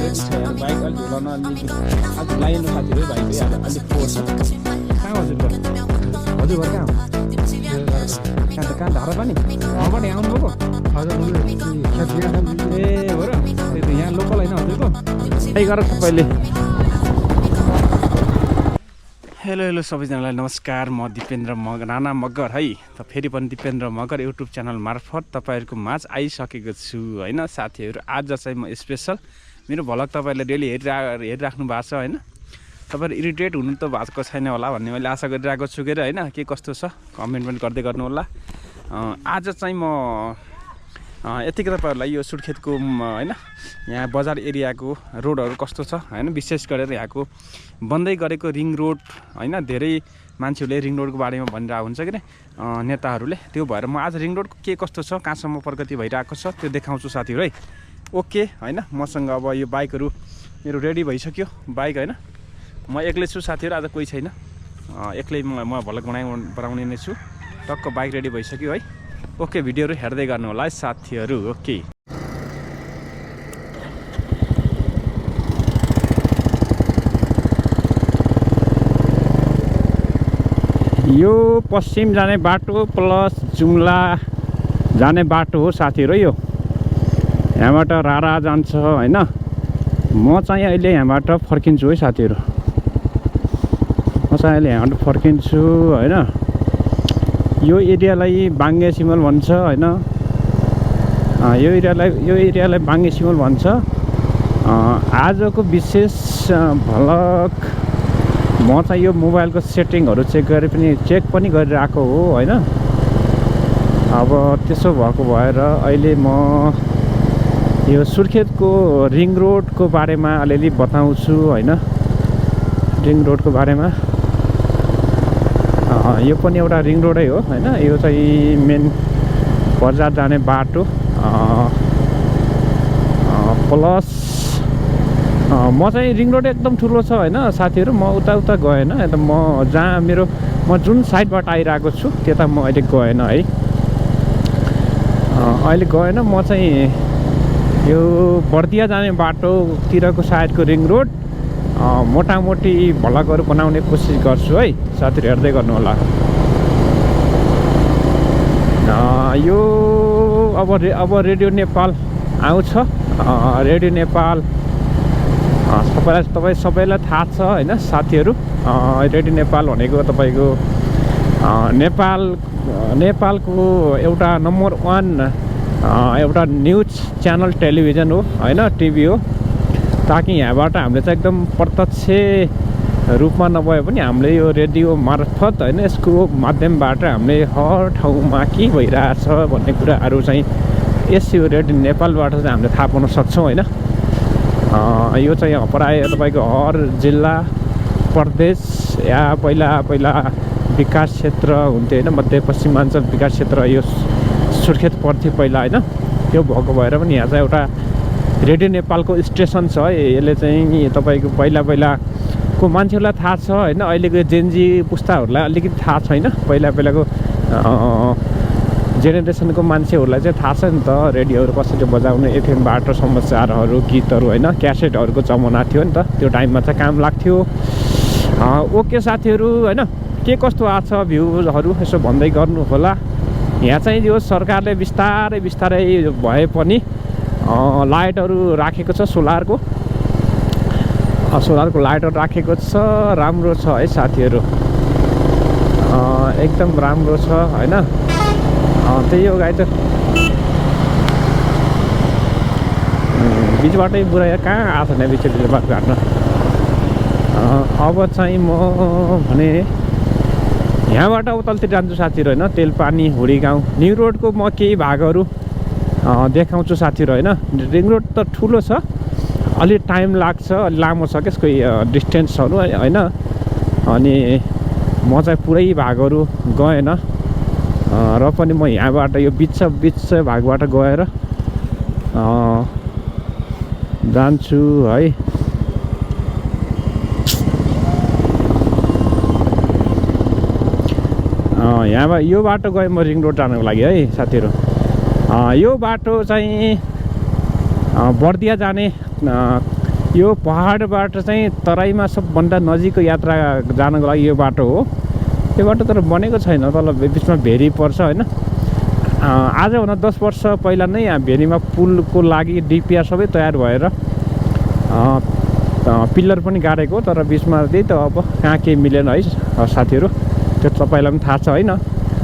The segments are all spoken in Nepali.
बाइक अलिक झुलाउन अलिक झुलाइनु साथीहरू बाइक अलिक फोर्स कहाँ हजुरको हजुर घर कहाँ धारा पनि पनि आउनुभएको ए हो र त्यही त यहाँ लोकल होइन हजुरको त्यही गर तपाईँले हेलो सबैजनालाई नमस्कार म दिपेन्द्र राणा मगर है त फेरि पनि दिपेन्द्र मगर युट्युब च्यानल मार्फत तपाईँहरूको माझ आइसकेको छु होइन साथीहरू आज चाहिँ म स्पेसल मेरो भ्लग तपाईँहरूले डेली हेरिराख्नु भएको छ होइन तपाईँहरू इरिटेट हुनु त भएको छैन होला भन्ने मैले आशा गरिरहेको छु के होइन के कस्तो छ कमेन्ट पनि गर्दै गर्नु होला आज चाहिँ म यतिकै तपाईँहरूलाई यो सुर्खेतको होइन यहाँ बजार एरियाको रोडहरू कस्तो छ होइन विशेष गरेर यहाँको बन्दै गरेको रिङ रोड होइन धेरै मान्छेहरूले रिङ रोडको बारेमा भनिरहेको हुन्छ कि नेताहरूले त्यो भएर म आज रिङ रोडको के कस्तो छ कहाँसम्म प्रगति भइरहेको छ त्यो देखाउँछु साथीहरू है ओके होइन मसँग अब यो बाइकहरू मेरो रेडी भइसक्यो बाइक होइन म एक्लै छु साथीहरू आज कोही छैन एक्लै म भ्लग बनाउने नै छु टक्क बाइक रेडी भइसक्यो है ओके भिडियोहरू हेर्दै गर्नु होला है साथीहरू ओके यो पश्चिम जाने बाटो प्लस जुम्ला जाने बाटो हो साथीहरू यो यहाँबाट रारा जान्छ होइन म चाहिँ अहिले यहाँबाट फर्किन्छु है साथीहरू म चाहिँ अहिले यहाँबाट फर्किन्छु होइन यो एरियालाई बाङ्गे सिमल भन्छ होइन यो एरियालाई बाङ्गे सिमल भन्छ आजको विशेष भ्लग म चाहिँ यो मोबाइलको सेटिङहरू चेक पनि गरिरहेको हो होइन अब त्यसो भएको भएर अहिले म यो सुर्खेतको रिङ रोडको बारेमा अलिअलि बताउँछु होइन रिङ रोडको बारेमा यो पनि एउटा रिङ रोडै हो होइन यो चाहिँ मेन बजार जाने बाटो प्लस म चाहिँ रिङ रोड एकदम ठुलो छ होइन साथीहरू म उता गएन म जहाँ म जुन साइडबाट आइरहेको छु त्यता म अहिले गएन है अहिले गएन म चाहिँ यो बर्दिया जाने बाटोतिरको साइडको रिङ रोड मोटामोटी भ्लगहरू बनाउने कोसिस गर्छु है साथीहरू हेर्दै गर्नु होला यो अब रेडियो नेपाल आउँछ रेडियो नेपाल सबैलाई थाहा छ होइन साथीहरू रेडियो नेपाल भनेको तपाईँको नेपालको एउटा नम्बर 1 एउटा न्युज च्यानल टेलिभिजन हो होइन टिभी हो ताकि यहाँबाट हामीले चाहिँ एकदम प्रत्यक्ष रूपमा नभए पनि हामीले यो रेडियो मार्फत होइन यसको माध्यमबाट हामीले हर ठाउँमा के भइरहेछ भन्ने कुराहरू चाहिँ यस यो रेडियो नेपालबाट चाहिँ हामीले थाहा पाउन सक्छौँ होइन यो चाहिँ प्रायः तपाईँको हर जिल्ला प्रदेश या पहिला विकास क्षेत्र हुन्थ्यो होइन मध्यपश्चिमाञ्चल विकास क्षेत्र यो सुर्खेत पर्थ्यो पहिला होइन त्यो भएको भएर पनि यहाँ चाहिँ एउटा रेडियो नेपालको स्टेसन छ है यसले चाहिँ तपाईँको पहिलाको मान्छेहरूलाई थाहा छ होइन अहिलेको जेनजी पुस्ताहरूलाई अलिकति थाहा छैन पहिलाको जेनेरेसनको मान्छेहरूलाई चाहिँ थाहा छ नि त रेडियोहरू कसरी बजाउने एफएमबाट समाचारहरू गीतहरू होइन क्यासेटहरूको जमाना थियो नि त त्यो टाइममा चाहिँ काम लाग्थ्यो ओके साथीहरू होइन के कस्तो आएको छ भ्युजहरू यसो भन्दै गर्नु होला यहाँ चाहिँ यो सरकारले बिस्तारै भए पनि लाइटहरू राखेको छ सोलरको लाइटहरू राखेको छ राम्रो छ है साथीहरू एकदम राम्रो छ होइन त्यही हो गाई त बिचबाटै बुढाइ कहाँ आएको छैन बिचबाट बाटो काट्न अब चाहिँ म भने यहाँबाट उतातिर जान्छु साथीहरू होइन तेलपानी हुडी गाउँ न्यु रोडको म केही भागहरू देखाउँछु साथीहरू होइन रिङ रोड त ठुलो छ अलि टाइम लाग्छ अलि लामो छ यसको डिस्टेन्सहरू होइन अनि म चाहिँ पुरै भागहरू गएन र पनि म यहाँबाट यो बिच भागबाट गएर जान्छु है यहाँबाट यो बाटो गएँ म रिङ रोड जानको लागि है साथीहरू यो बाटो चाहिँ बर्दिया जाने यो पहाडबाट चाहिँ तराईमा सबभन्दा नजिकको यात्रा जानको लागि यो बाटो हो। यो बाटो तर बनेको छैन, तल बिचमा भेरी पर्छ होइन। आजभन्दा 10 वर्ष पहिला नै यहाँ भेरीमा पुलको लागि डिपिआर सबै तयार भएर पिल्लर पनि गाडेको, तर बिचमा त्यही त अब कहाँ केही मिलेन है साथीहरू, त्यो तपाईँलाई पनि थाहा छ होइन।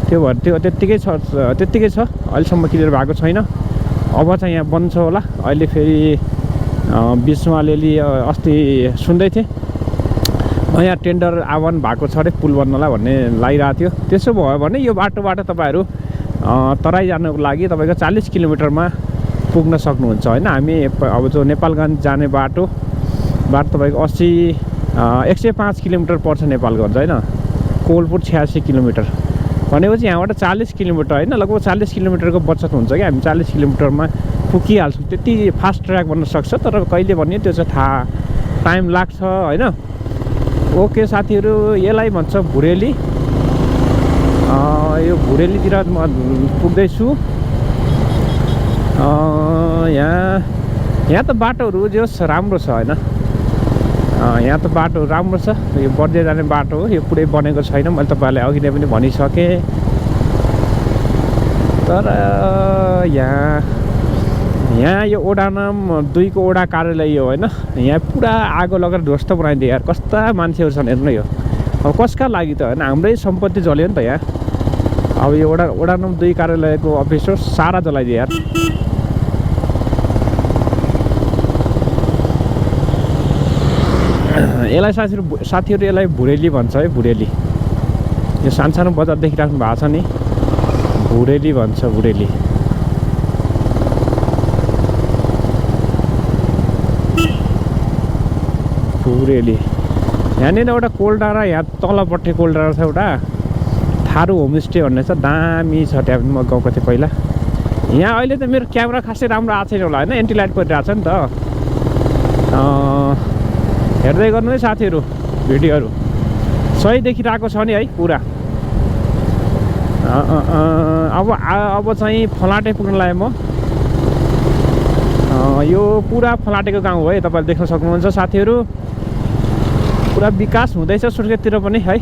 त्यो भएर त्यो त्यत्तिकै छ, अहिलेसम्म क्लियर भएको छैन। अब चाहिँ यहाँ बन्छ होला। अहिले फेरि बिचमा अलिअलि अस्ति सुन्दै थिएँ यहाँ टेन्डर आह्वान भएको छ अरे पुल बन्नलाई भन्ने लागिरहेको थियो। त्यसो भयो भने यो बाटोबाट तपाईँहरू तराई जानुको लागि तपाईँको 40 किलोमिटरमा पुग्न सक्नुहुन्छ होइन। हामी अब जो नेपालगञ्ज जाने बाटोबाट तपाईँको 105 किलोमिटर पर्छ नेपालगञ्ज होइन। कोलपुर 86 किलोमिटर भनेपछि यहाँबाट 40 किलोमिटर होइन, लगभग 40 किलोमिटरको बचत हुन्छ कि हामी 40 किलोमिटरमा पुगिहाल्छौँ। त्यति फास्ट ट्र्याक बन्न सक्छ, तर कहिले भन्ने त्यो चाहिँ थाहा टाइम लाग्छ होइन। ओके साथीहरू, यसलाई भन्छ भुरेली। यो भुरेलीतिर म पुग्दैछु। यहाँ त बाटोहरू जो राम्रो छ होइन। यहाँ त बाटो राम्रो छ। यो बढ्दै जाने बाटो हो, यो पुरै बनेको छैन। मैले तपाईँलाई अघि नै पनि भनिसकेँ। तर यहाँ यो ओडा नम्बर 2 को ओडा कार्यालय हो होइन। यहाँ पुरा आगो लगेर ध्वस्त बनाइदियो यार। कस्ता मान्छेहरू छन् हेर्नु यो। अब कसका लागि त होइन, हाम्रै सम्पत्ति जल्यो नि त यहाँ। अब यो ओडा नम्बर 2 कार्यालयको अफिस हो, सारा जलाइदियो यार। यसलाई साथीहरू यसलाई भुरेली भन्छ है, भुरेली। यो सानो बजार देखिराख्नु भएको छ नि, भुरेली भन्छ, भुरेली। भुरेली यहाँनिर एउटा कोलडाँडा, यहाँ तलपट्टि कोलडाँडा छ एउटा थारू होमस्टे भन्ने छ, दामी छ। त्यहाँ पनि म गएको थिएँ पहिला। यहाँ अहिले त मेरो क्यामेरा खासै राम्रो आएको छैन होला होइन, एन्टी लाइट परिरहेको छ नि त। हेर्दै गर्नु है साथीहरू, भिडियोहरू सही देखिरहेको छ नि है पुरा। अब चाहिँ फलाटे पुग्न लाग्यो म। यो पुरा फलाटेको गाउँ हो है, तपाईँले देख्न सक्नुहुन्छ साथीहरू। पुरा विकास हुँदैछ सुर्खेततिर पनि है।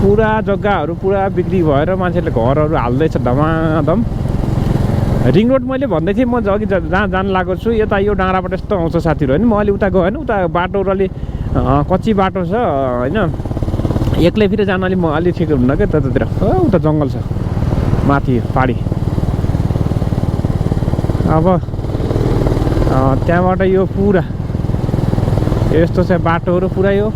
पुरा जग्गाहरू पुरा बिक्री भएर मान्छेले घरहरू हाल्दैछ धमाधम। रिङ रोड मैले भन्दै थिएँ, म अघि जहाँ जान लागेको छु यता यो डाँडाबाट यस्तो आउँछ साथीहरू होइन। म अलि उता गएन, उता बाटोहरू अलि कच्ची बाटो छ होइन। एक्लै फेरि जान अलि म अलि ठिक हुन्न क्या त्यतातिर। उता जङ्गल छ माथि पाडी। अब त्यहाँबाट यो पुरा यस्तो छ बाटोहरू पुरा। यो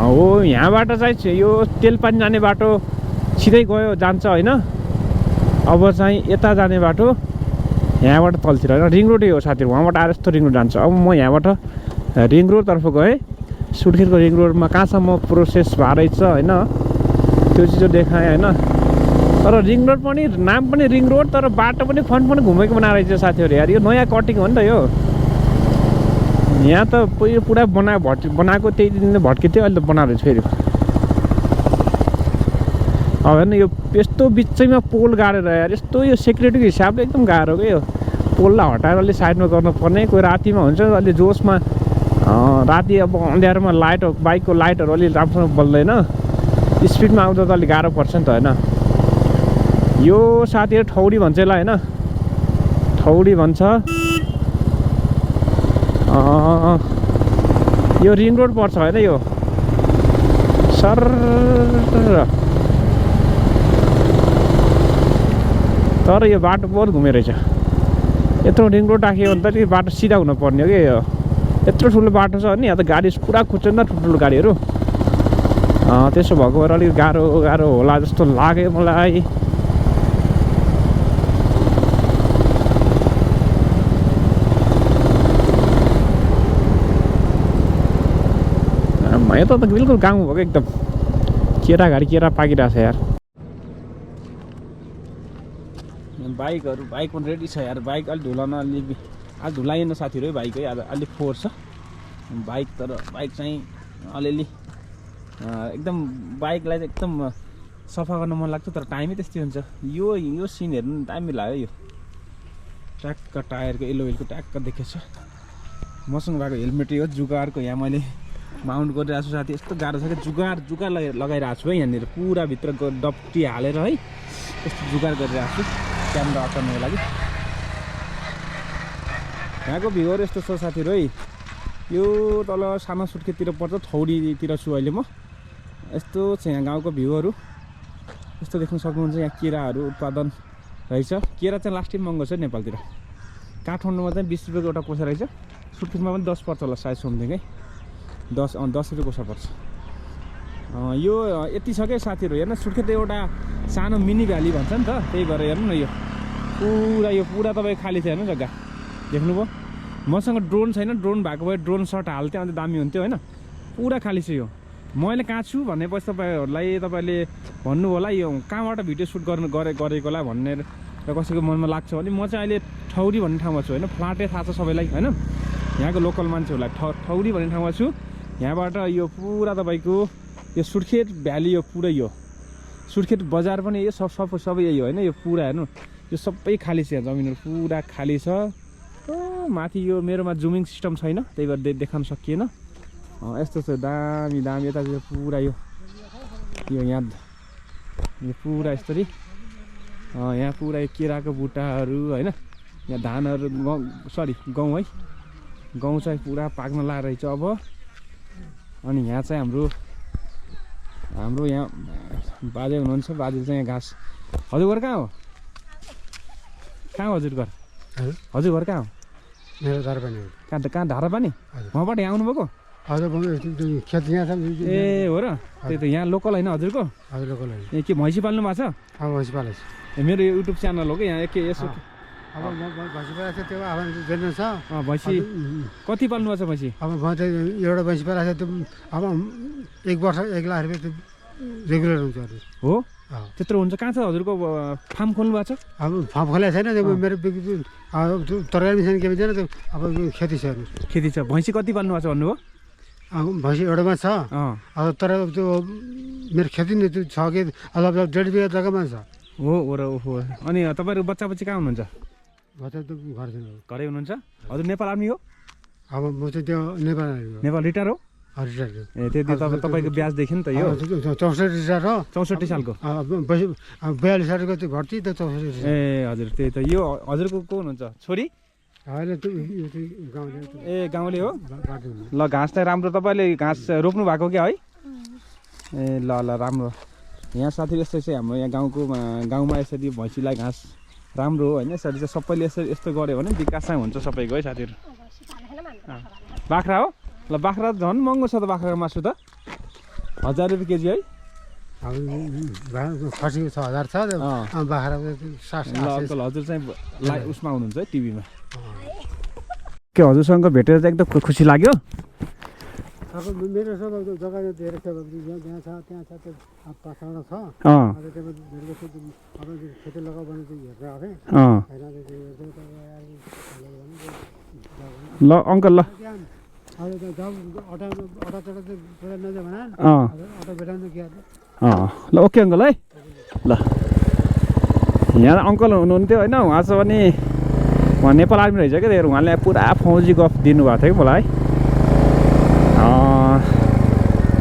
हो, यहाँबाट चाहिँ यो तेलपानी जाने बाटो सिधै गयो जान्छ होइन। अब चाहिँ यता जाने बाटो यहाँबाट तलतिर होइन, रिङ रोडै हो साथीहरू। वहाँबाट आएर यस्तो रिङ रोड जान्छ। अब म यहाँबाट रिङ रोडतर्फ गएँ। सुर्खेतको रिङ रोडमा कहाँसम्म प्रोसेस भएर रहेछ होइन, त्यो चिज देखाएँ होइन। तर रिङ रोड पनि नाम पनि रिङ रोड, तर बाटो पनि फन घुमेको बनाएर रहेछ साथीहरू यार। यो नयाँ कटिङ हो नि त यो। यहाँ त पुरा बनाएको त्यही दिन भट्की थियो, अहिले त बनाएर फेरि। अब हेर्नु यो यस्तो बिचैमा पोल गाडेर यार, यस्तो यो सेक्युरिटीको हिसाबले एकदम गाह्रो क्या यो। पोललाई हटाएर अलि साइडमा गर्नुपर्ने। कोही रातिमा हुन्छ अलि जोसमा, राति अब अँध्यारोमा लाइट, बाइकको लाइटहरू अलि राम्रोसँग बल्दैन, स्पिडमा आउँदा त अलिक गाह्रो पर्छ नि त होइन। यो साथीहरू ठौडी भन्छ यसलाई होइन, ठौडी भन्छ। यो रिङ रोड पर्छ होइन यो सर। तर यो बाटो बहुत घुमे रहेछ। यत्रो रिङ रोड राख्यो भने त यो बाटो सिधा हुनुपर्ने हो कि। यो यत्रो ठुलो बाटो छ नि, यहाँ त गाडी पुरा कुद्छ नि त ठुल्ठुलो गाडीहरू। त्यसो भएको भएर अलिक गाह्रो होला जस्तो लाग्यो मलाई। यता त बिल्कुल गाउँ भएको एकदम। केरा पाकिरहेको छ यार। बाइक पनि रेडी छ यार। बाइक अलिक धुलाउन आज धुलाएन साथीहरू है बाइक है। आज अलिक फोहोर छ बाइक, तर बाइक चाहिँ अलिअलि एकदम बाइकलाई चाहिँ एकदम सफा गर्न मन लाग्छ, तर टाइमै त्यस्तै हुन्छ। यो सिन हेर्नु दामी लाग्यो। ट्याक्क टायरको यल्लो व्हिलको ट्याक्क देखेछ। मसँग भएको हेलमेट हो जुगारको। यहाँ मैले माउन्ट गरिरहेको छु साथी। यस्तो गाह्रो छ कि जुगार लगाइरहेको छु है यहाँनिर पुरा भित्र डप्टी हालेर है यस्तो जुगार गरिरहेको छु क्यामेरा अटाउनको लागि। यहाँको भ्यूहरू यस्तो छ साथीहरू है। यो तल सानो सुर्खेततिर पर्छ थौडीतिर छु अहिले म। यस्तो छ यहाँ गाउँको भ्यूहरू। यस्तो देख्न सक्नुहुन्छ यहाँ केराहरू उत्पादन रहेछ। केरा चाहिँ लास्ट टाइम महँगो छ नेपालतिर। काठमाडौँमा चाहिँ 20 रुपियाँको एउटा कोसा रहेछ। सुर्खेतमा पनि 10 पर्छ होला सायद समथिङ है। 10 रुपियाँ कोसा पर्छ। यो यति छ क्या साथीहरू। हेर्न सुर्खेत एउटा सानो मिनी भ्याली भन्छ नि त, त्यही भएर हेर्नु न यो पुरा तपाईँ खाली छ हेर्नु जग्गा देख्नुभयो। मसँग ड्रोन छैन, ड्रोन भएको भए ड्रोन सट हाल्थेँ अन्त दामी हुन्थ्यो होइन। पुरा खाली छ यो। मैले कहाँ छु भनेपछि तपाईँले भन्नु होला यो कहाँबाट भिडियो सुट गरेको होला भनेर कसैको मनमा लाग्छ भने म चाहिँ अहिले ठौरी भन्ने ठाउँमा छु होइन। फ्लाटे थाहा छ सबैलाई होइन, यहाँको लोकल मान्छेहरूलाई ठौरी भन्ने ठाउँमा छु। यहाँबाट यो पुरा तपाईँको यो सुर्खेत भ्याली यो पुरै यो सुर्खेत बजार पनि यो सबै यही हो होइन। यो पुरा हेर्नु यो सबै खाली छ, जमिनहरू पुरा खाली छ। माथि यो मेरोमा जुमिङ सिस्टम छैन त्यही भएर देखाउन सकिएन। यस्तो छ दामी यतातिर पुरा यो यहाँ यो पुरा यसरी यहाँ पुरा यो केराको बुट्टाहरू होइन। यहाँ धानहरू गहुँ है, गहुँ चाहिँ पुरा पाक्न लागेको रहेछ अब। अनि यहाँ चाहिँ हाम्रो यहाँ बाजे हुनुहुन्छ। बाजे चाहिँ यहाँ घाँस। हजुर घर कहाँ हो? हजुर घर कहाँ हो? मेरो धारापानी हो। कहाँ धारापानी? वहाँबाट यहाँ आउनुभएको? हजुर खेत यहाँ छ। ए हो र, त्यही त यहाँ लोकल होइन हजुरको? हजुर लोकल होइन। ए के भैँसी पाल्नु भएको छ? अब भैँसी पालेको छ। मेरो युट्युब च्यानल हो कि यहाँ के यसो अब भैँसी पालेको छ। त्यो अब बेच्नु छ। भैँसी कति पाल्नु भएको छ भैँसी? अब म चाहिँ एउटा भैँसी पालेको छ। त्यो अब 1 वर्ष 1 लाख रुपियाँ त्यो रेगुलर हुन्छ हो। त्यत्रो हुन्छ? कहाँ छ हजुरको फार्म खोल्नु भएको छ? अब फार्म खोलेको छैन। मेरो तरकारी मिसाउने के भन्छ त्यो अब खेती छ। खेती छ। भैँसी कति पाल्नु भएको छ भन्नुभयो? भैँसी एउटामा छ। अब तर त्यो मेरो खेती नै त्यो छ कि अब 1.5 बिघा जग्गामा छ। हो र ओहो। अनि तपाईँहरू बच्चा कहाँ हुनुहुन्छ? बच्चा त घरै हुनुहुन्छ। हजुर नेपाल आर्मी हो? अब म चाहिँ त्यो नेपाल रिटायर हो? रिटायर। ए त्यति तपाईँको ब्याज देखि नि त यो 64 रिटायर हो। 64 सालको 42 सालको त्यो भर्ती त 64। ए हजुर त्यही त। यो हजुरको को हुनुहुन्छ? छोरी? ए गाउँले हो। ल घाँस चाहिँ राम्रो तपाईँले घाँस रोप्नु भएको क्या है? ए ल राम्रो। यहाँ साथी यस्तै चाहिँ हाम्रो यहाँ गाउँमा यसरी भैँसीलाई घाँस राम्रो हो होइन। यसरी चाहिँ सबैले यस्तो गऱ्यो भने विकास चाहिँ हुन्छ सबैको है साथीहरू। बाख्रा हो? ल बाख्रा झन् महँगो छ त बाख्राको मासु त। 1000 रुपियाँ केजी है? खसीको 6000 छ। बाख्रा ल हजुर चाहिँ उसमा हुनुहुन्छ है टिभीमा। के हजुरसँग भेटेर चाहिँ एकदम खुसी लाग्यो। मेरो सब जग्गा धेरै छ। यहाँ छ त्यहाँ छ त्यो पाखाबाट छ। खेती लगाऊ भने चाहिँ हेरेर ल अङ्कल ल ल ओके अङ्कल है। ल यहाँ अङ्कल हुनुहुन्थ्यो होइन। उहाँ चाहिँ पनि उहाँ नेपाल आर्मी रहेछ क्या। उहाँले पुरा फौजी गफ दिनुभएको थियो कि मलाई।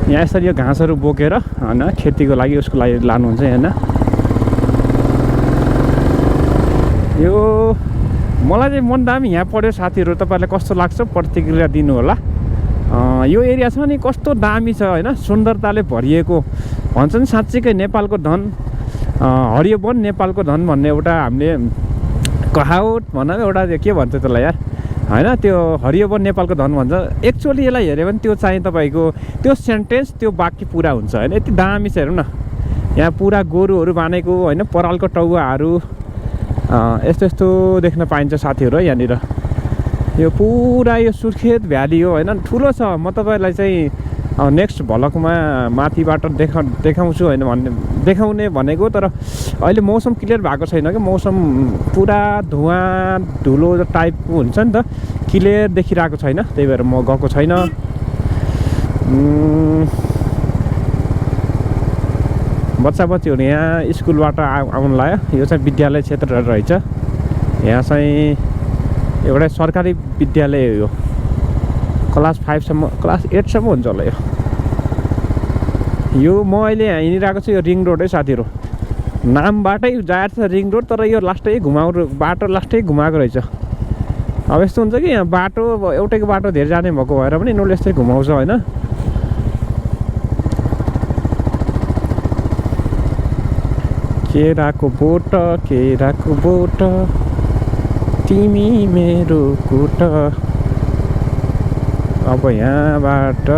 यहाँ यसरी यो घाँसहरू बोकेर होइन खेतीको लागि उसको लागि लानुहुन्छ होइन। यो मलाई चाहिँ मन दामी यहाँ पढ्यो। साथीहरू तपाईँलाई कस्तो लाग्छ प्रतिक्रिया दिनु होला। यो एरिया छ नि कस्तो दामी छ होइन। सुन्दरताले भरिएको भन्छ नि साँच्चीकै नेपालको धन हरियो वन नेपालको धन भन्ने एउटा हामीले कहावत भनौँ एउटा के भन्छ त्यसलाई यार होइन। त्यो हरियो वन नेपालको धन भन्छ। एक्चुअली यसलाई हेऱ्यो भने त्यो चाहिँ तपाईँको त्यो सेन्टेन्स त्यो वाक्य पुरा हुन्छ होइन। यति दामी छ हेर्नु न। यहाँ पुरा गोरुहरू बाँधेको होइन, परालको टौवाहरू यस्तो देख्न पाइन्छ साथीहरू है यहाँनिर। यो पुरा यो सुर्खेत भ्याली हो होइन। ठुलो छ। म तपाईँलाई चाहिँ नेक्स्ट भ्लगमा माथिबाट देखाउँछु होइन देखाउने भनेको। तर अहिले मौसम क्लियर भएको छैन कि। मौसम पुरा धुवाँ धुलो टाइपको हुन्छ नि त, क्लियर देखिरहेको छैन। त्यही भएर म गएको छैन। बच्चाबच्चीहरू यहाँ स्कुलबाट आउनु लाग्यो। यो चाहिँ विद्यालय क्षेत्र रहेछ। यहाँ चाहिँ एउटै सरकारी विद्यालय हो यो क्लास 5सम्म क्लास 8सम्म हुन्छ होला यो म अहिले यहाँ हिँडिरहेको छु यो रिङ रोड है साथीहरू नामबाटै जाएर छ रिङ रोड तर यो लास्टै बाटो लास्टै घुमाएको रहेछ अब यस्तो हुन्छ कि यहाँ बाटो एउटैको बाटो धेरै जाने भएको भएर पनि यिनीहरूले यस्तै घुमाउँछ होइन केराको बोट तिमी मेरो कुट अब यहाँबाट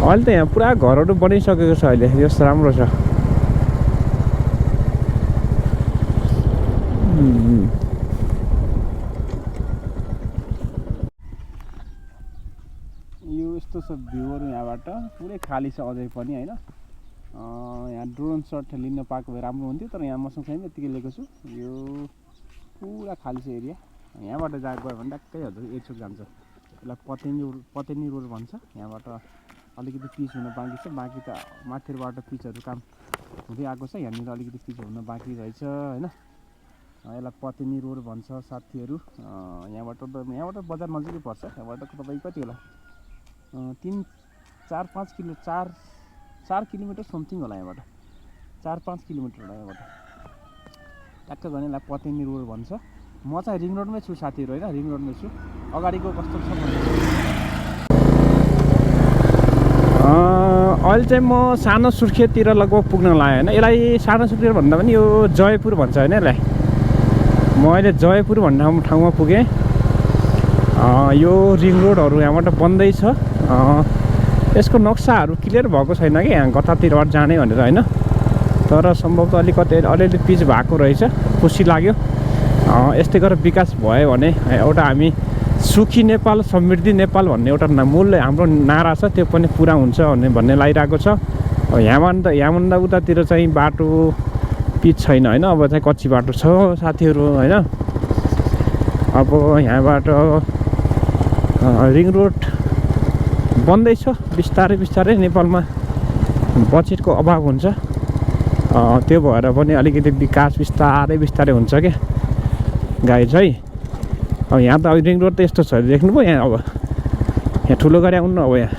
अहिले त यहाँ पुरा घरहरू बनिसकेको छ अहिले यस राम्रो छ यो यस्तो छ भ्यूहरू यहाँबाट पुरै खाली छ अझै पनि होइन यहाँ ड्रोन सट लिन पाएको भए राम्रो हुन्थ्यो तर यहाँ मसँग छैन यतिकै लिएको छु यो पुरा खाली छ एरिया यहाँबाट गयो भने ट्याक्कै हजुर एचुक जान्छ यसलाई पतेनी रोड भन्छ यहाँबाट अलिकति पिच हुन बाँकी छ बाँकी त माथिबाट पिचहरू काम हुँदै आएको छ यहाँनिर अलिकति पिच हुन बाँकी रहेछ होइन यसलाई पतेनी रोड भन्छ साथीहरू यहाँबाट बजार नजिकै पर्छ यहाँबाट तपाईँ कति होला 4 किलोमिटर समथिङ होला यहाँबाट 4-5 किलोमिटर होला यहाँबाट ट्याक्क गर्ने यसलाई पतेनी रोड भन्छ म चाहिँ रिङ रोडमै छु साथीहरू होइन रिङ रोडमै छु अगाडिको कस्तो छ अहिले चाहिँ म सानो सुर्खेततिर लगभग पुग्न लाग्यो होइन यसलाई सानो सुर्खेत भन्दा पनि यो जयपुर भन्छ होइन यसलाई म अहिले जयपुर भन्ने ठाउँमा पुगेँ यो रिङ रोडहरू यहाँबाट बन्दैछ यसको नक्साहरू क्लियर भएको छैन कि यहाँ कतातिरबाट जाने भनेर होइन तर सम्भवतः अलिअलि पिच भएको रहेछ खुसी लाग्यो यस्तै गरेर विकास भयो भने एउटा हामी सुखी नेपाल समृद्धि नेपाल भन्ने एउटा मूल हाम्रो नारा छ त्यो पनि पुरा हुन्छ भन्ने लागिरहेको छ यहाँभन्दा उतातिर चाहिँ बाटो पिच छैन होइन अब चाहिँ कच्ची बाटो छ साथीहरू होइन अब यहाँबाट रिङ रोड बन्दैछ बिस्तारै नेपालमा बजेटको अभाव हुन्छ त्यो भएर पनि अलिकति विकास बिस्तारै हुन्छ क्या गाइड है अब यहाँ त अब रिङ रोड त यस्तो छ देख्नुभयो यहाँ अब यहाँ ठुलो गाडी आउनु अब यहाँ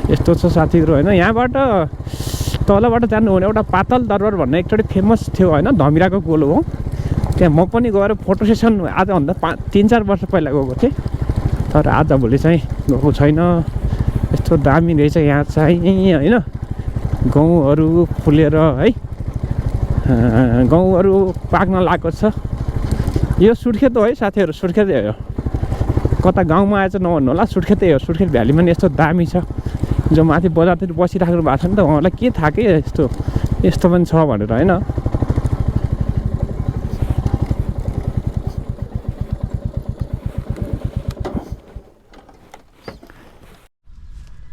यस्तो छ साथीहरू होइन यहाँबाट तलबाट जानु भने एउटा पातल दरबार भन्ने एकचोटि फेमस थियो होइन धमिराको गोलो हो त्यहाँ म पनि गएर फोटो सेसन आजभन्दा 3-4 वर्ष पहिला गएको थिएँ तर आजभोलि चाहिँ गएको छैन यस्तो दामी रहेछ यहाँ चाहिँ होइन गहुँहरू फुलेर है गहुँहरू पाक्न लागेको छ यो सुर्खेत हो है साथीहरू सुर्खेतै हो कता गाउँमा आएछ नभन्नु होला सुर्खेतै हो सुर्खेत भ्यालीमा नि यस्तो दामी छ जो माथि बजारतिर बसिराख्नु भएको छ नि त उहाँलाई के थाहा के यस्तो पनि छ भनेर होइन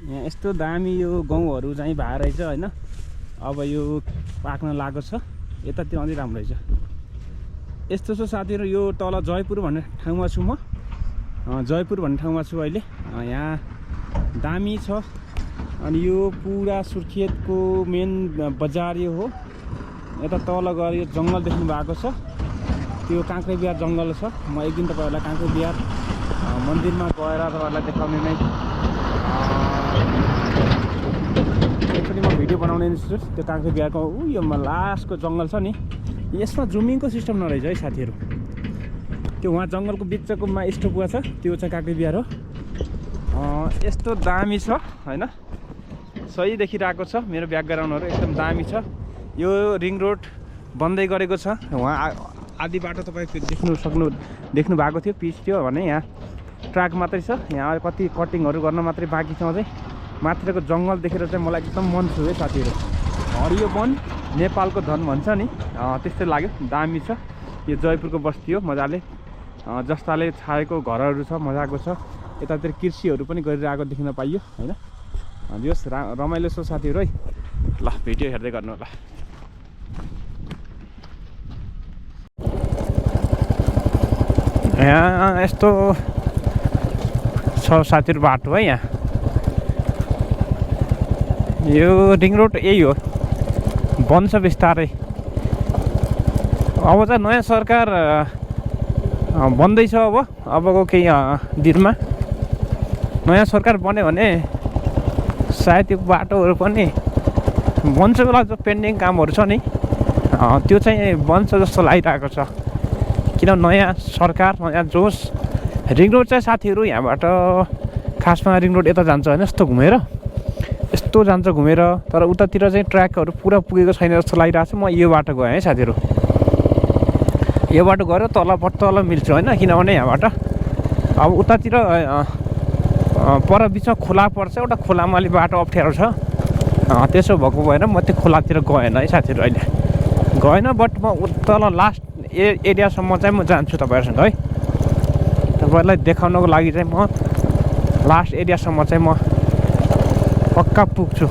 यहाँ यस्तो दामी यो गहुँहरू चाहिँ भएर रहेछ होइन अब यो पाक्न लागेको छ यतातिर अझै राम्रो रहेछ यस्तो छ साथीहरू यो तल जयपुर भन्ने ठाउँमा छु म जयपुर भन्ने ठाउँमा छु अहिले यहाँ दामी छ अनि यो पुरा सुर्खेतको मेन बजार यो हो यता तल गएर यो जङ्गल देख्नु भएको छ त्यो काँक्रे बिहार जङ्गल छ म एक दिन तपाईँहरूलाई काँक्रे बिहार मन्दिरमा गएर तपाईँहरूलाई देखाउने नै एकचोटि म भिडियो बनाउने छु त्यो काँक्रे बिहारको यो लास्टको जङ्गल छ नि यसमा जुमिङको सिस्टम नरहेछ है साथीहरू त्यो वहाँ जङ्गलको बिचकोमा स्टोपुवा छ त्यो चाहिँ काँक्रे बिहार हो यस्तो दामी छ होइन सही देखिरहेको छ मेरो ब्याकग्राउन्डहरू एकदम दामी छ यो रिङ रोड बन्दै गरेको छ वहाँ आधी बाटो तपाईँ देख्नु भएको थियो पिच थियो भने यहाँ ट्र्याक मात्रै छ यहाँ कति कटिङहरू गर्न मात्रै बाँकी छ अझै माथिको जङ्गल देखेर चाहिँ मलाई एकदम मन छु है साथीहरू हरियो वन नेपालको धन भन्छ नि त्यस्तै लाग्यो दामी छ यो जयपुरको बस्ती हो मजाले जस्ताले छाएको घरहरू छ मजाको छ यतातिर कृषिहरू पनि गरिरहेको देख्न पाइयो होइन यस रमाइलो छ साथीहरू है ल भिडियो हेर्दै गर्नु होला यहाँ यस्तो छ साथीहरू बाटो है यहाँ यो रिङ रोड यही हो, बन्छ बिस्तारै। अब चाहिँ नयाँ सरकार बन्दैछ। अबको केही दिनमा नयाँ सरकार बन्यो भने सायद त्यो बाटोहरू पनि बन्छ होला। जो पेन्डिङ कामहरू छ नि त्यो चाहिँ बन्छ जस्तो लागिरहेको छ। किन नयाँ सरकार, नयाँ जोस। रिङ रोड चाहिँ साथीहरू यहाँबाट खासमा रिङ रोड यता जान्छ होइन, यस्तो घुमेर यस्तो जान्छ घुमेर। तर उतातिर चाहिँ ट्र्याकहरू पुरा पुगेको छैन जस्तो लागिरहेको छ। म यो बाटो गएँ है साथीहरू, यो बाटो गएर तल मिल्छु होइन। किनभने यहाँबाट अब उतातिर पर बिचमा खोला पर्छ, एउटा खोलामा अलिक बाटो अप्ठ्यारो छ। त्यसो भएको भएर म त्यो खोलातिर गएन है साथीहरू, अहिले गएन। बट म तल लास्ट एरियासम्म चाहिँ म जान्छु तपाईँहरूसँग है। तपाईँहरूलाई देखाउनको लागि चाहिँ म लास्ट एरियासम्म चाहिँ म पक्का पुग्छु।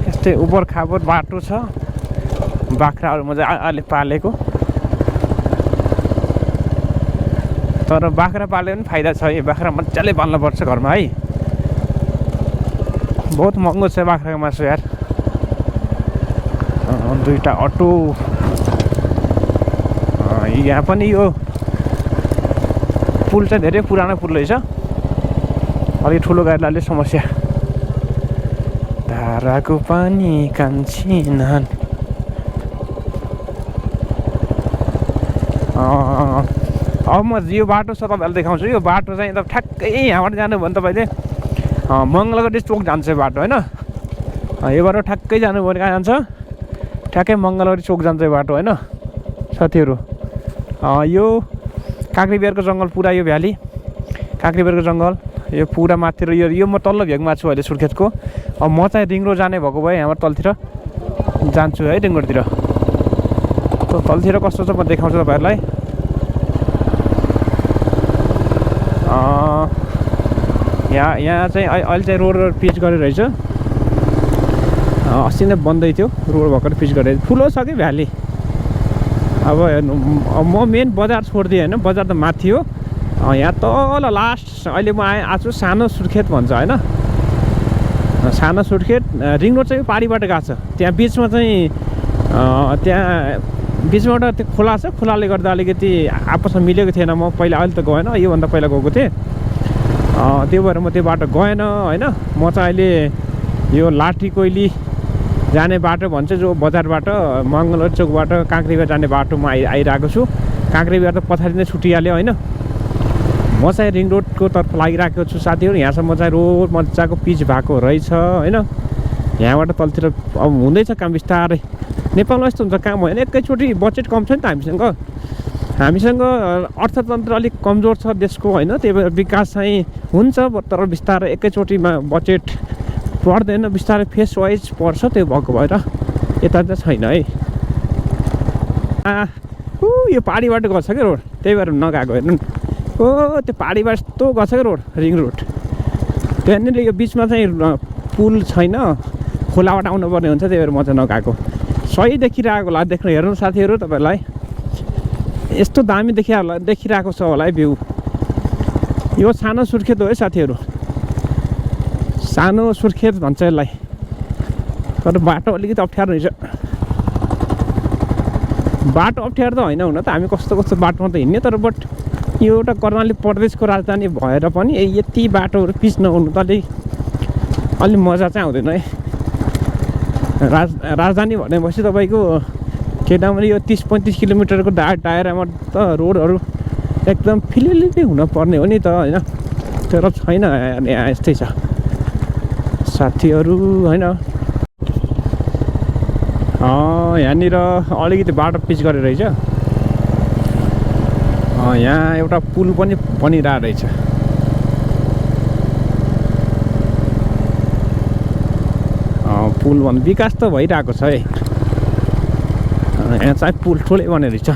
यस्तै उबड खाबड बाटो छ, बाख्राहरू मजाले पालेको। तर बाख्रा पाल्यो पनि फाइदा छ है, बाख्रा मजाले पाल्नुपर्छ घरमा है। बहुत महँगो छ बाख्राको मासु यार। दुईवटा अटो यहाँ पनि। यो पुल चाहिँ धेरै पुरानो पुल रहेछ, अलिक ठुलो गाडीलाई अलिक समस्या। धाराको पानी कान्छी नान। अब म यो बाटो छ तपाईँलाई देखाउँछु। यो बाटो चाहिँ त ठ्याक्कै यहाँबाट जानु भने तपाईँले मङ्गलगढी चोक जान्छ यो बाटो होइन। यो बाटो ठ्याक्कै जानु भने कहाँ जान्छ, ठ्याक्कै मङ्गलगढी चोक जान्छ यो बाटो होइन साथीहरू। यो काँक्रीबिहारको जङ्गल पुरा, यो भ्याली काँक्रीबिहारको जङ्गल यो पुरा माथितिर। यो म तल्लो भेगमा छु अहिले सुर्खेतको। अब म चाहिँ रिङ रोड जाने भएको भए यहाँबाट तलतिर जान्छु है, रिङ रोडतिर। तलतिर कस्तो छ म देखाउँछु तपाईँहरूलाई। यहाँ चाहिँ अहिले चाहिँ रोड पिच गरेर रहेछ। अस्ति नै बन्दै थियो, रोड भर्खर पिच गरेर। ठुलो छ कि भ्याली। अब हेर्नु, म मेन बजार छोडिदिएँ होइन, बजार त माथि हो। यहाँ तल लास्ट अहिले म आएको छु सानो सुर्खेत भन्छ होइन। सानो सुर्खेत रिङ रोड चाहिँ पारीबाट गएको छ। त्यहाँ बिचमा चाहिँ त्यहाँ बिचमा एउटा त्यो खोला छ, खोलाले गर्दा अलिकति आपसमा मिलेको थिएन। म पहिला अहिले त गएन, योभन्दा पहिला गएको थिएँ। त्यो भएर म त्यो बाटो गएन होइन। म चाहिँ अहिले यो लाठी कोइली जाने बाटो भन्छ, जो बजारबाट मङ्गलगढी चोकबाट काँक्रीबिहार जाने बाटोमा आइरहेको छु। काँक्रीबिहार त पछाडि नै छुटिहाल्यो होइन। म चाहिँ रिङ रोडको तर्फ लागिरहेको छु साथीहरू। यहाँसम्म चाहिँ रोड मजाको पिच भएको रहेछ होइन। यहाँबाट तलतिर अब हुँदैछ काम बिस्तारै। नेपालमा यस्तो हुन्छ काम होइन, एकैचोटि बजेट कम छ नि त हामीसँग अर्थतन्त्र अलिक कमजोर छ देशको होइन। त्यही भएर विकास चाहिँ हुन्छ तर बिस्तारै एकैचोटिमा बजेट पर्दैन, बिस्तारै फेस वाइज पर्छ। त्यो भएको भएर यता चाहिँ छैन है। यो पाहाडी बाटो गछ क्या रोड, त्यही भएर नगएको हेर्नु। त्यो पाहाडीबाट यस्तो गछ क्या रोड, रिङ रोड। त्यहाँनिर यो बिचमा चाहिँ पुल छैन, खोलाबाट आउनुपर्ने हुन्छ, त्यही भएर म चाहिँ नगएको। सही देखिरहेको होला, देख्नु हेर्नु साथीहरू तपाईँहरूलाई। यस्तो दामी देखिरहेको छ होला है भ्यू। यो सानो सुर्खेत हो है साथीहरू, सानो सुर्खेत भन्छ यसलाई। तर बाटो अलिकति अप्ठ्यारो रहेछ। बाटो अप्ठ्यारो त होइन हुन त, हामी कस्तो कस्तो बाटोमा त हिँड्ने। तर बट यो एउटा कर्णाली प्रदेशको राजधानी भएर पनि यति बाटोहरू पिच नहुनु त अलि मजा चाहिँ आउँदैन है। राजधानी भनेपछि तपाईँको केटामरी यो 30-35 किलोमिटरको दायरामा त रोडहरू एकदम फिलिलिली हुनपर्ने हो नि त होइन। तर छैन, यहाँ यस्तै छ साथीहरू होइन। यहाँनिर अलिकति बाटो पिच गरेर रहेछ। यहाँ एउटा पुल पनि बनिरहेको रहेछ। पुल भन्नु विकास त भइरहेको छ है। यहाँ चाहिँ पुल ठुलै बनेको रहेछ।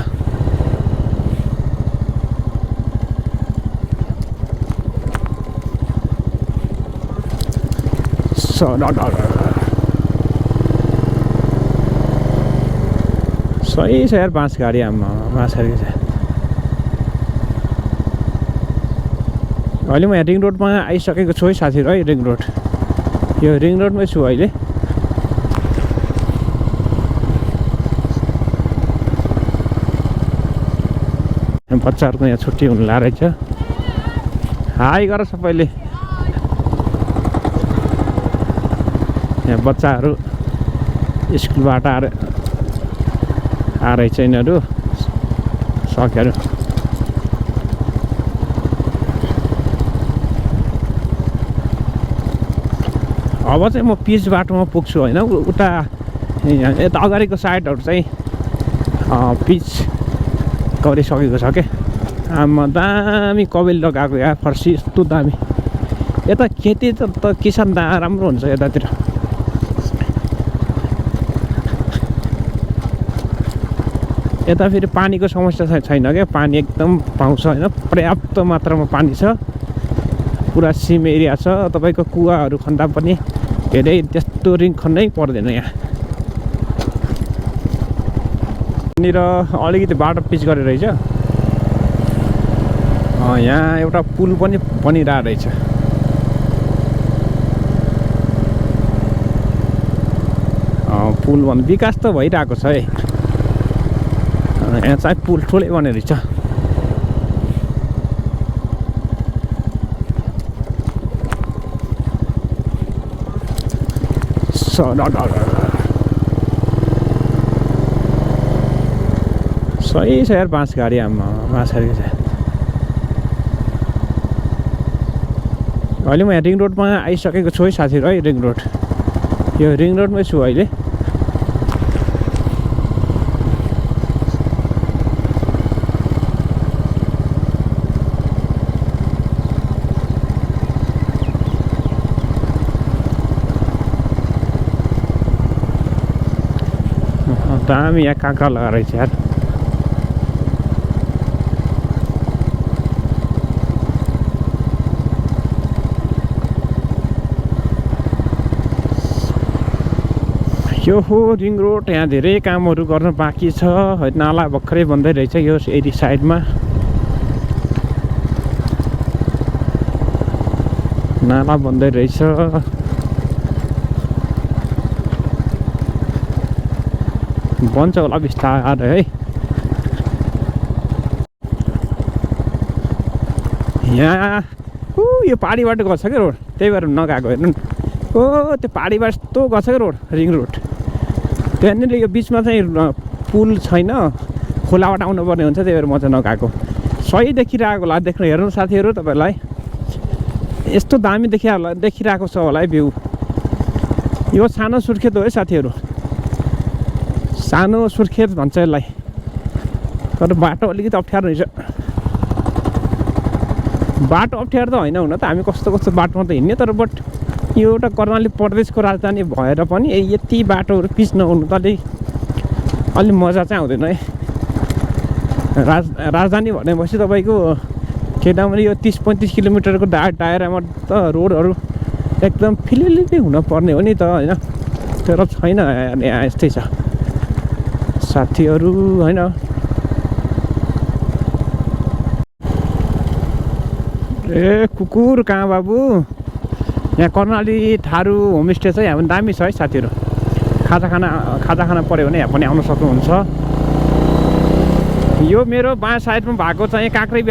सही छ यार, बाँस गाडी आमा बाँस गाडी छ। अहिले म यहाँ रिङ रोडमा आइसकेको छु है साथीहरू है। रिङ रोड, यो रिङ रोडमै छु अहिले। बच्चाहरूको यहाँ छुट्टी हुनु लागेको रहेछ। हाई गर सबैले। यहाँ बच्चाहरू स्कुलबाट आएर चाहिँ यिनीहरू सक्यो। अब चाहिँ म पिच बाटोमा पुग्छु होइन। उता यता अगाडिको साइडहरू चाहिँ पिच गरिसकेको छ क्या। आमा दामी कबेल लगाएको यहाँ फर्सी यस्तो दामी। यता खेती त किसान राम्रो हुन्छ यतातिर। यता फेरि पानीको समस्या छैन क्या, पानी एकदम पाउँछ होइन। पर्याप्त मात्रामा पानी छ, पुरा सिम एरिया छ। तपाईँको कुवाहरू खन्दा पनि धेरै त्यस्तो रिङ खन्नै पर्दैन यहाँ। यहाँनिर अलिकति बाटो पिच गरेर रहेछ। यहाँ एउटा पुल पनि बनिरहेको रहेछ। पुल भन्नु विकास त भइरहेको छ है। यहाँ चाहिँ पुल ठुलै बनेको रहेछ। सही छ यार बाँस गाडी। आमा बाँस गाडी छ। अहिले म यहाँ रिङ रोडमा आइसकेको छु है साथीहरू है। रिङ रोड, यो रिङ रोडमै छु अहिले। दामी यहाँ काँक्रा लगाएर रहेछ यार। यो हो रिङ रोड। यहाँ धेरै कामहरू गर्न बाँकी छ। नाला भर्खरै बन्दै रहेछ यो एरी साइडमा। नाला बन्दै रहेछ। बन्छ होला बिस्तारै है। यहाँ यो पहाडी बाटो गएको छ क्या रोड, त्यही भएर नगएको हेर्नु। त्यो पहाडी बाटो यस्तो गएको छ क्या रोड, रिङ रोड। त्यहाँनिर यो बिचमा चाहिँ पुल छैन, खोलाबाट आउनुपर्ने हुन्छ, त्यही भएर म चाहिँ नगएको। सही देखिरहेको होला, देख्नु हेर्नु साथीहरू तपाईँहरूलाई। यस्तो दामी देखिरहेको छ होला है भ्यू। यो सानो सुर्खेत हो है साथीहरू, सानो सुर्खेत भन्छ यसलाई। तर बाटो अलिकति अप्ठ्यारो रहेछ। बाटो अप्ठ्यारो त होइन हुन त, हामी कस्तो कस्तो बाटोमा त हिँड्ने। तर बट यो एउटा कर्णाली प्रदेशको राजधानी भएर पनि यति बाटोहरू पिच नहुनु त अलि मजा चाहिँ आउँदैन है। राजधानी भनेपछि तपाईँको केटामरी यो 30-35 किलोमिटरको दायरामा त रोडहरू एकदम फिलिलिली हुनपर्ने हो नि त होइन। तर छैन यहाँ, यस्तै छ साथीहरू होइन। ए कुकुर कहाँ बाबु। यहाँ कर्णाली थारू होमस्टे चाहिँ यहाँ दामी छ है साथीहरू। खाजा खाना पऱ्यो भने यहाँ पनि आउन सक्नुहुन्छ। यो मेरो बायाँ साइडमा भएको चाहिँ काँक्रे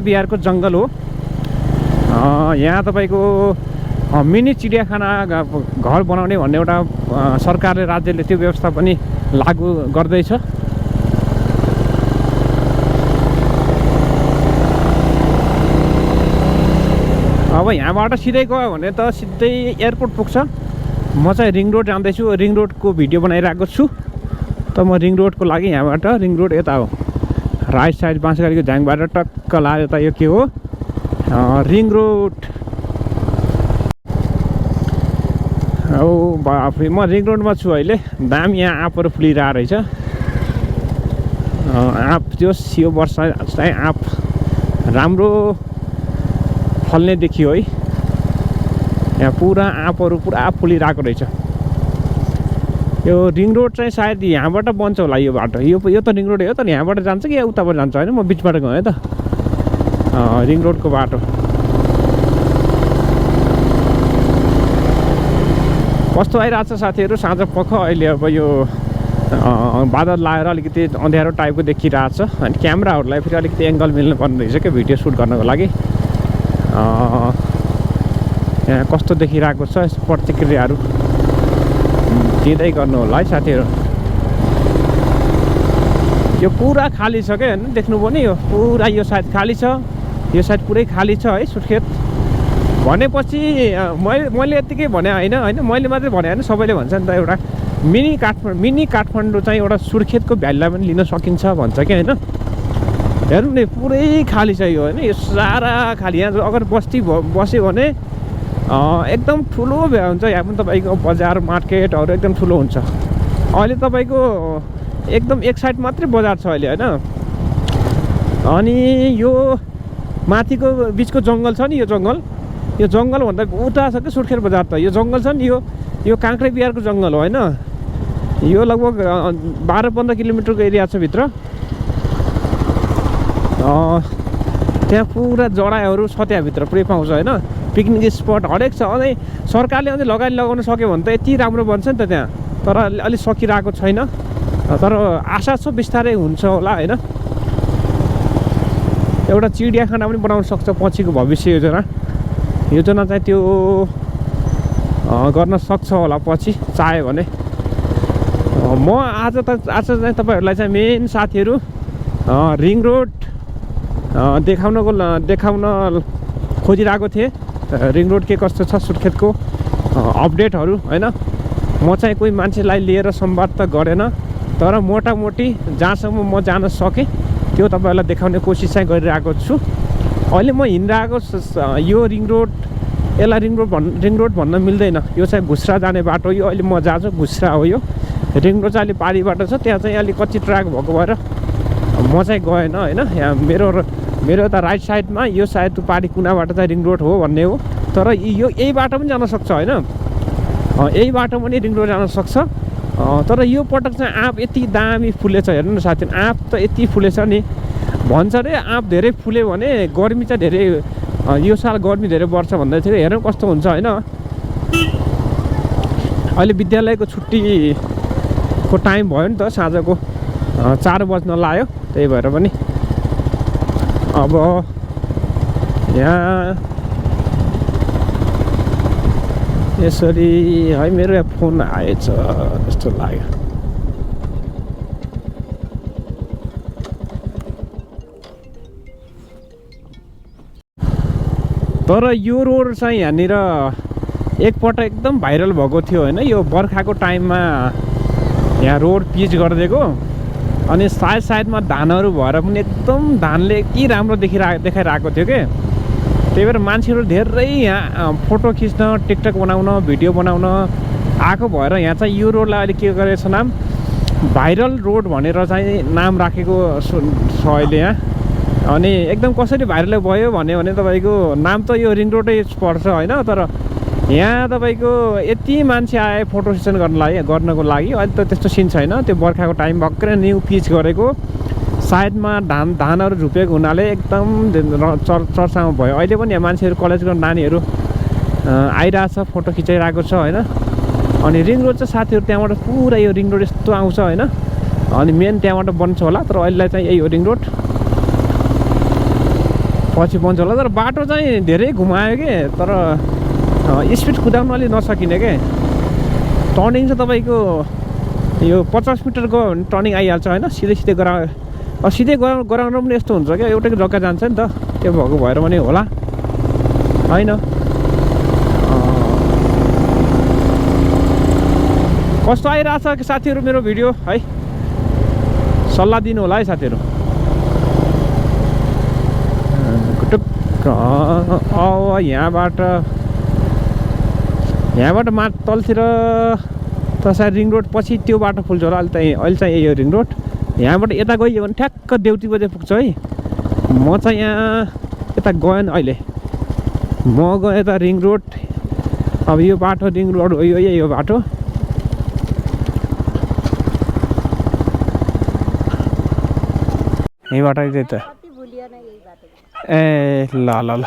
बिहारको जङ्गल हो। यहाँ तपाईँको मिनी चिडियाखाना घर बनाउने भन्ने एउटा सरकारले, राज्यले त्यो व्यवस्था पनि लागू गर्दैछ। अब यहाँबाट सिधै गयो भने त सिधै एयरपोर्ट पुग्छ। म चाहिँ रिङ रोड जाँदैछु, रिङ रोडको भिडियो बनाइरहेको छु। त म रिङ रोडको लागि यहाँबाट रिङ रोड यता हो राइट साइड बाँसगाडीको झ्याङबाट टक्क लाग्यो त यो के हो रिङ रोड। बाफरे म रिङ रोडमा छु अहिले। दामी यहाँ आँपहरू फुलिरहेको रहेछ। आँप यो वर्ष चाहिँ आँप राम्रो फल्ने देखियो है। यहाँ पुरा आँपहरू पुरा फुलिरहेको रहेछ। यो रिङ रोड चाहिँ सायद यहाँबाट बन्छ होला यो बाटो। यो त रिङ रोड हो, तर यहाँबाट जान्छ कि उताबाट जान्छ होइन। म बिचबाट गएँ त रिङ रोडको बाटो। कस्तो आइरहेको छ साथीहरू साँझ पख अहिले अब यो बादल लाएर अलिकति अँध्यारो टाइपको देखिरहेको छ अनि क्यामेराहरूलाई फेरि अलिकति एङ्गल मिल्नु पर्ने रहेछ क्या भिडियो सुट गर्नको लागि यहाँ कस्तो देखिरहेको छ यस्तो प्रतिक्रियाहरू दिँदै गर्नु होला है साथीहरू यो पुरा खाली छ क्या होइन देख्नुभयो नि यो पुरा यो साइड खाली छ यो साइड पुरै खाली छ है सुर्खेत भनेपछि मैले यत्तिकै भने होइन मैले मात्रै भने होइन सबैले भन्छ नि त एउटा मिनी काठमाडौँ चाहिँ एउटा सुर्खेतको भ्यालीलाई पनि लिन सकिन्छ भन्छ क्या होइन हेर्नु नि पुरै खाली छ यो होइन यो सारा खाली यहाँ अगर बस्यो भने एकदम ठुलो हुन्छ यहाँ पनि तपाईँको बजार मार्केटहरू एकदम ठुलो हुन्छ अहिले तपाईँको एकदम एक साइड मात्रै बजार छ अहिले होइन अनि यो माथिको बिचको जङ्गल छ नि यो जङ्गल भन्दा उता छ कि सुर्खेत बजार त यो जङ्गल छ नि यो काँक्रे बिहारको जङ्गल हो होइन यो लगभग 12-15 किलोमिटरको एरिया छ भित्र त्यहाँ पुरा जडाहरू छ त्यहाँभित्र पुरै पाउँछ होइन पिकनिक स्पट हरेक छ अनि सरकारले अझै लगाउन सक्यो भने त यति राम्रो बन्छ नि त त्यहाँ तर अलिक सकिरहेको छैन तर आशा छ बिस्तारै हुन्छ होला होइन एउटा चिडियाखाना पनि बनाउन सक्छ पछिको भविष्य योजना चाहिँ त्यो गर्न सक्छ होला पछि चाह्यो भने म आज चाहिँ तपाईँहरूलाई चाहिँ मेन साथीहरू रिङ रोड देखाउन खोजिरहेको थिएँ रिङ रोड के कस्तो छ सुर्खेतको अपडेटहरू होइन म चाहिँ कोही मान्छेलाई लिएर संवाद त गरेन तर मोटामोटी जहाँसम्म म जान सकेँ त्यो तपाईँहरूलाई देखाउने कोसिस चाहिँ गरिरहेको छु अहिले म हिँडिरहेको यो रिङ रोड यसलाई रिङ रोड भन्न मिल्दैन यो चाहिँ घुस्रा जाने बाटो यो अहिले म जहाँ छु घुस्रा हो यो रिङ रोड चाहिँ अलिक पारी बाटो छ त्यहाँ चाहिँ अलिक कच्ची ट्र्याक भएको भएर म चाहिँ गएन होइन यहाँ मेरो त राइट साइडमा यो सायद पारी कुनाबाट चाहिँ रिङ रोड हो भन्ने हो तर यही बाटो पनि जान सक्छ होइन यही बाटो पनि रिङ रोड जान सक्छ तर यो पटक चाहिँ आँप यति दामी फुलेछ हेर्नु न साथी आँप त यति फुलेछ नि भन्छ अरे आँप धेरै फुल्यो भने गर्मी चाहिँ धेरै यो साल गर्मी धेरै बढ्छ भन्दै थियो हेरौँ कस्तो हुन्छ होइन अहिले विद्यालयको छुट्टीको टाइम भयो नि त साँझको 4 बज्न लाग्यो त्यही भएर पनि अब यहाँ यसरी है मेरो यहाँ फोन आएछ जस्तो लाग्यो तर यो रोड चाहिँ यहाँनिर एकपल्ट एकदम भाइरल भएको थियो होइन यो बर्खाको टाइममा यहाँ रोड पिच गरिदिएको अनि साइडमा धानहरू भएर पनि एकदम धानले यति राम्रो देखाइरहेको थियो कि त्यही भएर मान्छेहरू धेरै यहाँ फोटो खिच्न टिकटक बनाउन भिडियो बनाउन आएको भएर यहाँ चाहिँ यो रोडलाई अहिले के गरेको छ नाम भाइरल रोड भनेर चाहिँ नाम राखेको छ अहिले यहाँ अनि एकदम कसरी भाइरल भयो भने तपाईँको नाम त यो रिङ रोडै पर्छ होइन तर यहाँ तपाईँको यति मान्छे आए फोटो सेसन गर्नको लागि अहिले त त्यस्तो सिन छैन त्यो बर्खाको टाइम भर्खरै न्यू पिच गरेको साइडमा धानहरू झुपेको हुनाले एकदम चर्चामा भयो अहिले पनि यहाँ मान्छेहरू कलेजको नानीहरू आइरहेछ फोटो खिचाइरहेको छ होइन अनि रिङ रोड चाहिँ साथीहरू त्यहाँबाट पुरा यो रिङ रोड यस्तो आउँछ होइन अनि मेन त्यहाँबाट बन्छ होला तर अहिले चाहिँ यही हो रिङ रोड पछि बन्छ होला तर बाटो चाहिँ धेरै घुमायो कि तर स्पिड कुदाउन अलिक नसकिने के टर्निङ चाहिँ तपाईँको यो 50 मिटरको टर्निङ आइहाल्छ होइन सिधै गराउनु पनि यस्तो हुन्छ क्या एउटै जग्गा जान्छ नि त त्यो भएको भएर पनि होला होइन कस्तो आइरहेछ साथीहरू मेरो भिडियो है सल्लाह दिनु होला है साथीहरू यहाँबाट तलतिर त सायद रिङ रोड पछि त्यो बाटो खुल्छ होला अहिले चाहिँ यही हो रिङ रोड यहाँबाट यता गइयो भने ठ्याक्क देउती बजे पुग्छ है म चाहिँ यहाँ यता गएन अहिले म गएँ त रिङ रोड अब यो बाटो रिङ रोड हो यही हो बाटो यही बाटो चाहिँ त ए ल ल ल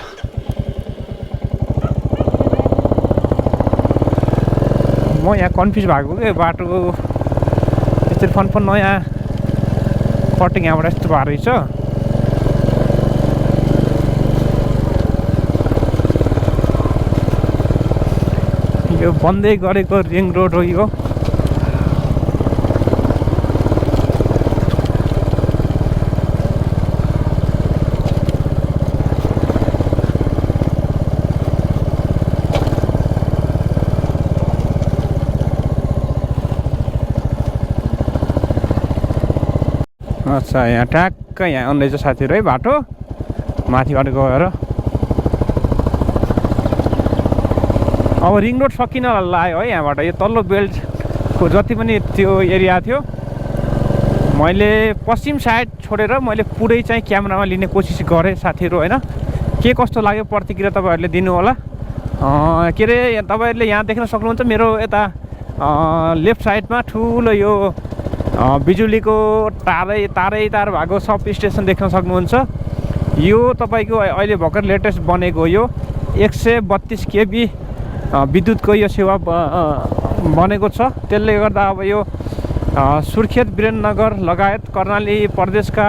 म यहाँ कन्फ्युज भएको के बाटो यसरी फन नयाँ कटिङ यहाँबाट यस्तो भएको रहेछ। यो बन्दै गरेको रिङ रोड हो यो। अच्छा यहाँ ट्याक्क यहाँ आउँदैछ साथीहरू है बाटो माथिबाट गएर। अब रिङ रोड सकिन लाग्यो है यहाँबाट। यो तल्लो बेल्टको जति पनि त्यो एरिया थियो मैले पश्चिम साइड छोडेर मैले पुरै चाहिँ क्यामेरामा लिने कोसिस गरेँ साथीहरू होइन। के कस्तो लाग्यो प्रतिक्रिया तपाईँहरूले दिनु होला। के अरे तपाईँहरूले यहाँ देख्न सक्नुहुन्छ मेरो यता लेफ्ट साइडमा ठुलो यो बिजुलीको तार भएको सब स्टेसन देख्न सक्नुहुन्छ। यो तपाईँको अहिले भर्खर लेटेस्ट बनेको यो 132 केबी विद्युतको यो सेवा बनेको छ। त्यसले गर्दा अब यो सुर्खेत वीरेन्द्रनगर लगायत कर्णाली प्रदेशका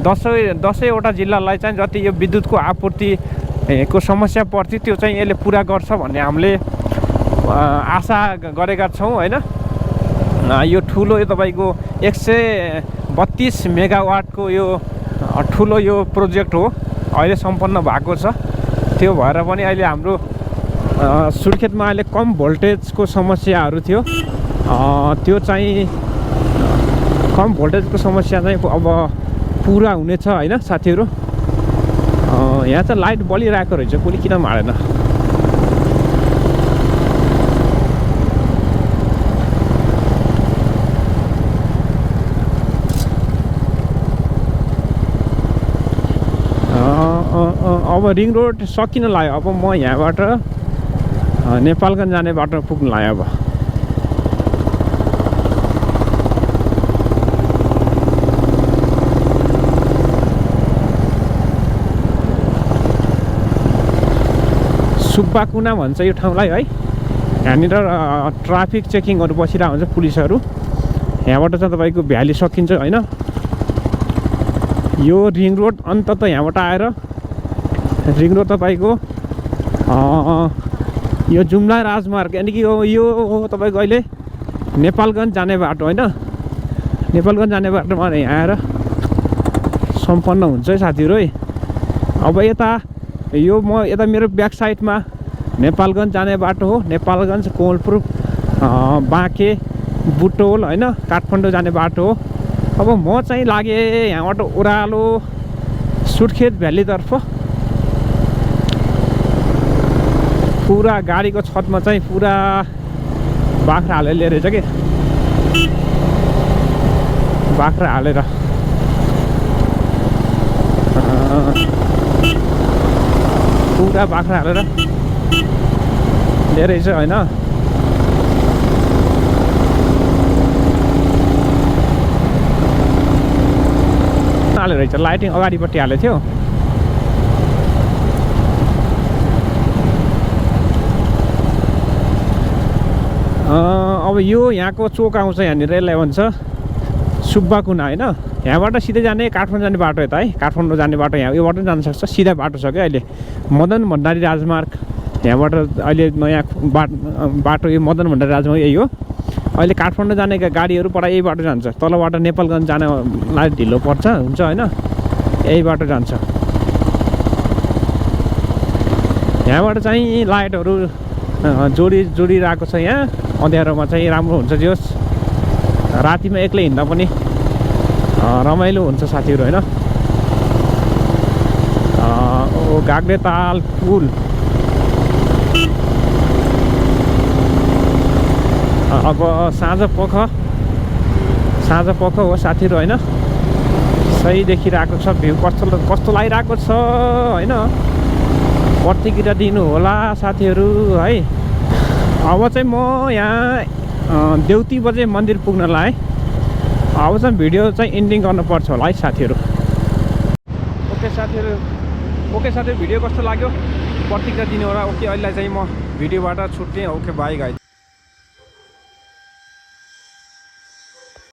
10वटा जिल्लालाई चाहिँ जति यो विद्युतको आपूर्तिको समस्या पर्थ्यो त्यो चाहिँ यसले पुरा गर्छ भन्ने हामीले आशा गरेका छौँ होइन। यो ठुलो यो तपाईँको 132 मेगावाटको यो ठुलो यो प्रोजेक्ट हो अहिले सम्पन्न भएको छ। त्यो भएर पनि अहिले हाम्रो सुर्खेतमा अहिले कम भोल्टेजको समस्याहरू थियो त्यो चाहिँ कम भोल्टेजको समस्या चाहिँ अब पुरा हुनेछ होइन साथीहरू। यहाँ चाहिँ लाइट बलिरहेको रहेछ कसले किन मारेन। अब रिङ रोड सकिन लाग्यो। अब म यहाँबाट नेपालगञ्ज जाने बाटोमा पुग्नु लाग्यो। अब सुब्बा कुना भन्छ यो ठाउँलाई है। यहाँनिर ट्राफिक चेकिङहरू बसिरहेको हुन्छ पुलिसहरू। यहाँबाट चाहिँ तपाईँको भ्याली सकिन्छ होइन। यो रिङ रोड अन्ततः यहाँबाट आएर रिङ रोड तपाईँको यो जुम्ला राजमार्ग यानि कि यो तपाईँको अहिले नेपालगञ्ज जाने बाटो होइन। नेपालगञ्ज जाने बाटोमा यहाँ आएर सम्पन्न हुन्छ है साथीहरू है। अब यता यो म यता मेरो ब्याक साइडमा नेपालगञ्ज जाने बाटो हो। नेपालगञ्ज कोलपुर बाँके बुटोल होइन काठमाडौँ जाने बाटो हो। अब म चाहिँ लागेँ यहाँबाट ओह्रालो सुर्खेत भ्यालीतर्फ। पुरा गाडीको छतमा चाहिँ पुरा बाख्रा हालेर लिएर रहेछ कि बाख्रा हालेर पुरा बाख्रा हालेर लिएर रहेछ होइन। हालेर रहेछ लाइटिङ अगाडिपट्टि हालेको थियो। अब यो यहाँको चोक आउँछ यहाँनिर यसलाई भन्छ सुब्बा कुना होइन। यहाँबाट सिधै जाने काठमाडौँ जाने बाटो यता है। काठमाडौँ जाने बाटो यहाँ योबाट पनि जान सक्छ। सिधा बाटो छ क्या अहिले मदन भण्डारी राजमार्ग। यहाँबाट अहिले नयाँ बाटो यो मदन भण्डारी राजमार्ग यही हो। अहिले काठमाडौँ जाने गाडीहरू पर यही बाटो जान्छ। तलबाट नेपालगञ्ज जानलाई ढिलो पर्छ हुन्छ होइन। यही बाटो जान्छ। यहाँबाट चाहिँ लाइटहरू जोडिरहेको छ। यहाँ अँध्यारोमा चाहिँ राम्रो हुन्छ। जे होस् रातिमा एक्लै हिँड्दा पनि रमाइलो हुन्छ साथीहरू होइन। गाग्रेताल पुल अब साँझ पख हो साथीहरू होइन। सही देखिरहेको छ भ्यू कस्तो लागिरहेको छ होइन। प्रतिक्रिया दिनु होला साथीहरू है। अब चाहिँ म यहाँ देउती बजे मन्दिर पुग्न लाएँ। अब चाहिँ भिडियो चाहिँ एन्डिङ गर्नुपर्छ होला है साथीहरू। ओके साथीहरू भिडियो कस्तो लाग्यो प्रतिक्रिया दिनु होला। ओके अहिले चाहिँ म भिडियोबाट छुट्ने। Okay by guys.